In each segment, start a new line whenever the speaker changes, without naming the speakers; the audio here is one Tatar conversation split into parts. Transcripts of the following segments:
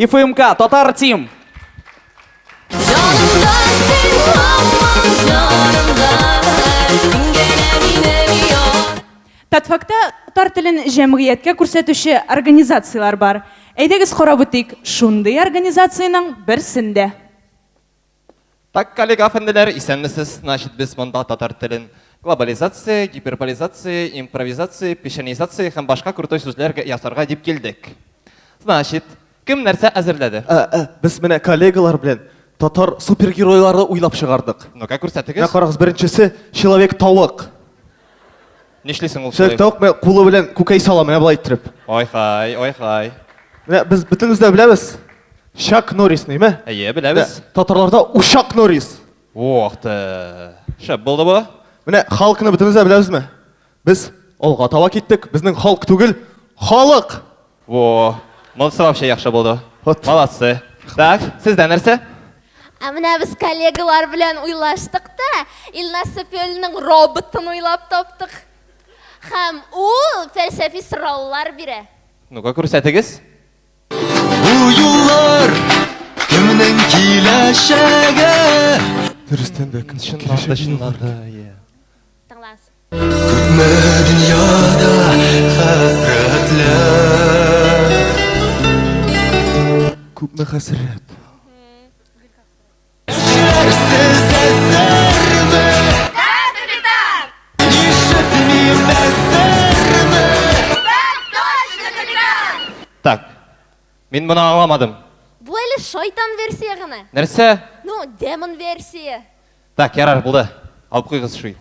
ИФМК, Татар Тим.
Җанымда син һаман җанымда, син генә минем яр.
Татфакта татар телен җәмгыятькә күрсәтүче организацияләр бар. Әйдәгез карап үтик шундый организациянең берсен дә.
Так, коллега әфәнделәр, исәнмесез. Значит, без монда татар телен глобализация, гиперболизация, импровизация, пешенизация һәм башка крутой сүзләр ясарга дип килдек. Значит, кем нәрсә әзерләде?
Ә, ә, без менә коллегалар белән татар супергеройлары уйлап чыгардык.
Ну-ка, күрсәтегез.
Менә карагыз, беренчесе Человек-тавык.
Нишлисең ул
Человек-тавык менә кулы белән күкәй сала, менә болай иттереп.
Ой-хай, ой-хай.
Менә без бөтенебез дә беләбез. Чак Норрис, ниме?
Әйе, беләбез.
Татарларда Учак Норрис.
Ох ты. Шәп булды бу.
Менә Халкны бөтенебез дә беләбезме? Без алга таба киттек. Безнең Халк түгел, халык.
Во, монысы вообще яхшы булды.
Вот.
Молодцы. Так, сездә нәрсә?
Ә менә без коллегалар белән уйлаштык та, Илназ Сафиуллинның роботын уйлап таптык. Һәм ул фәлсәфи сораулар бирә.
Ну-ка, күрсәтегез.
Бу юллар кемнең киләчәге?
Дөрестән дә, кем
Чыннан да, чыннан да, иә.
Тыңлагыз.
Күпме дөньяда хәсрәтләр.
Күпме хәсрәт.
Сез әзерме? Ишетмим әзерме?
Так, мин моны аңламадым.
Бу әле шайтан версия гына.
Нәрсә?
Ну, демон версия.
Так, ярар, булды. Алып куйгыз шуй.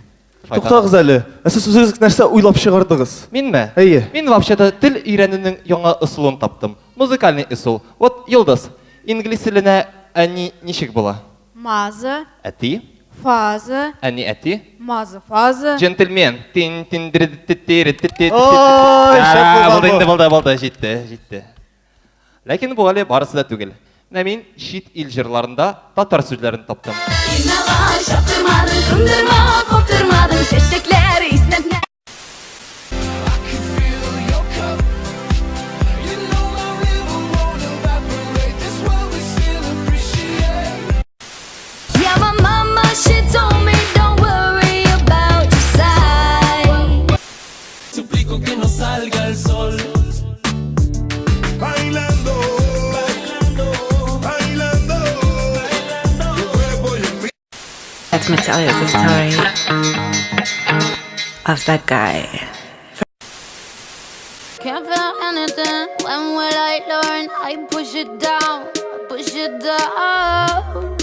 Туктагыз әле. Ә сез үзегез нәрсә уйлап чыгардыгыз?
Минме?
Әйе.
Мин вообще-то тел өйрәнүнең яңа ысулын таптым. Музыкальный ысул. Вот, Йолдыз, инглиз теленә әни ничек була?
Маза.
Әти.
Фаза.
Әни әти.
Маза фаза.
Джентльмен. Тин тин дир ти ти ти ти.
Ой, шәп булган
Булды
бу.
инде, булды, булды, җитте, җитте. Ләкин бу әле барысы да түгел. Менә мин чит ил җырларында татар сүзләрен таптым.
Иннага чаптырмадың, тындырма, каптырмадың, чәчәкләр иснәтмә. Yeah, my mama, she told me don't worry about your size.
Suplico que no salga el sol.
Bailando, bailando, bailando. Tu cuerpo y el mío.
Let me tell you the story of that guy.
Can't feel anything. When will I learn? I push it down, push it down.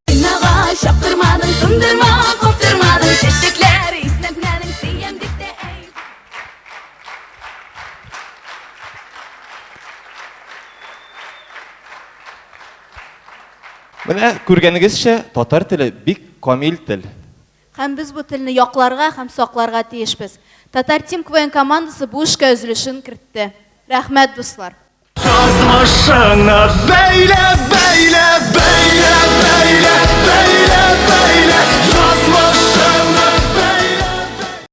Иннага чаптырмадың, тындырма, каптырмадың, чәчәкләр иснәтмәдең, сөям дип тә әйт.
Менә күргәнегезчә, татар теле бик камил тел.
Һәм без бу телне якларга һәм сакларга тиешбез. Татар Тим КВН командасы бу эшкә үз өлешен кертте. Рәхмәт, дуслар!
Язмышыңны бәйлә, бәйлә, бәйлә, бәйлә, бәйлә, бәйлә, язмыш.